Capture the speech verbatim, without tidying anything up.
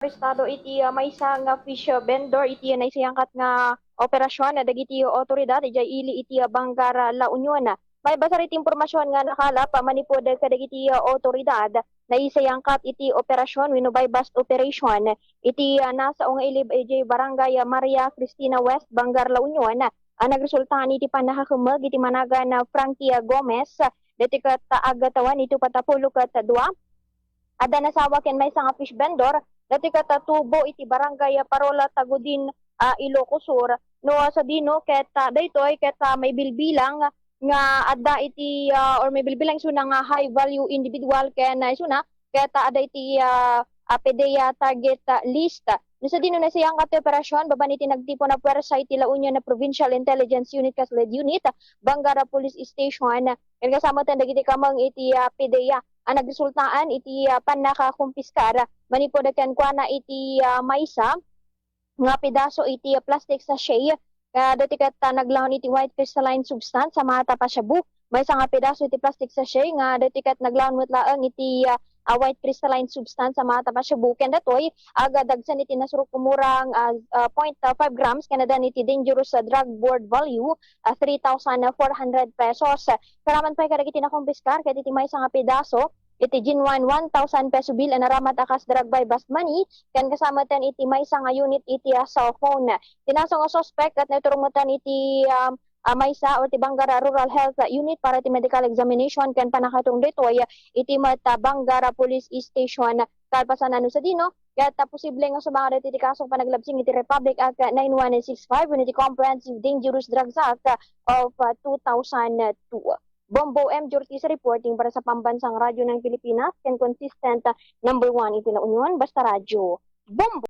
arestado iti, ah, maysa nga fish vendor iti naisayangkat nga operasyon dagiti otoridad idiay ili iti, ah, Bangar, ah, La Union. Maibasar iti impormasyon nga nakalap, ah, manipud kadagiti, ah, otoridad, naisayangkat iti operasyon wenno buy-bust operation iti, ah, nasao nga ilib idiay Barangay, ah, Maria Cristina West, Bangar, La Union, a nagresultahan iti pannakakemmeg iti managan a Frankie Gomez, daytoy ket agtawen iti uppat a pulo ket dua. Adda nasawa ken maysa nga fish vendor, daytoy ket tubo iti Barangay Parola, Tagudin, ah, Ilocos Sur. No, ah, sadino ket, ah, daytoy ket, ah, maibilbilang nga adda iti, ah, or maibilbilang isuna nga high value individual ken, ah, isuna ket, ah, adda iti, ah, ah, PDEA target, ah, list. No sadino naisayangkat ti operasyon, babaen iti nagtipon a puwersa iti La Union a Provincial Intelligence Unit kas lead unit, Bangar Police Station, ken kasama met dagiti kameng iti, ah, PDEA a nagresultaan iti, ah, pannakakumpiskar manipud kenkuana iti, ah, maysa nga pedaso iti plastic sachet, ah, daytoy ket, ah, naglaon iti white crystalline substance a maatap a shabu. Maysa nga pedaso iti plastic sachet nga daytoy ket naglaon met laeng iti, ah, ah, white crystalline substance a maatap a shabu. Ken daytoy, agdagsen iti nasurok-kumurang, ah, ah, point five grams ken addan iti dangerous, ah, drug worth value, ah, three thousand four hundred pesos. Saraman pay kadagiti nakumpiskar ket iti maysa nga pedaso iti genuine one thousand peso bill a naramat a kas drug buy-bust money, ken kasama met iti maysa nga unit iti, ah, cellphone. Ti nasao nga suspek ket naiturong met iti, um, ah, maysa or ti Bangar Rural Health Unit para iti medical examination ken pannakaiturong daytoy iti met, ah, Bangar Police Station. Kalpasan no sadino, ket, ah, posible nga sumanga daytoy ti kaso panaglabsing iti Republic Act nine one six five wenno iti Comprehensive Dangerous Drugs Act of, ah, two thousand two. Bombo M Ortiz reporting para sa Pambansang Radyo ng Pilipinas, ken consistent, ah, number one iti La Union, basta radyo. Bombo!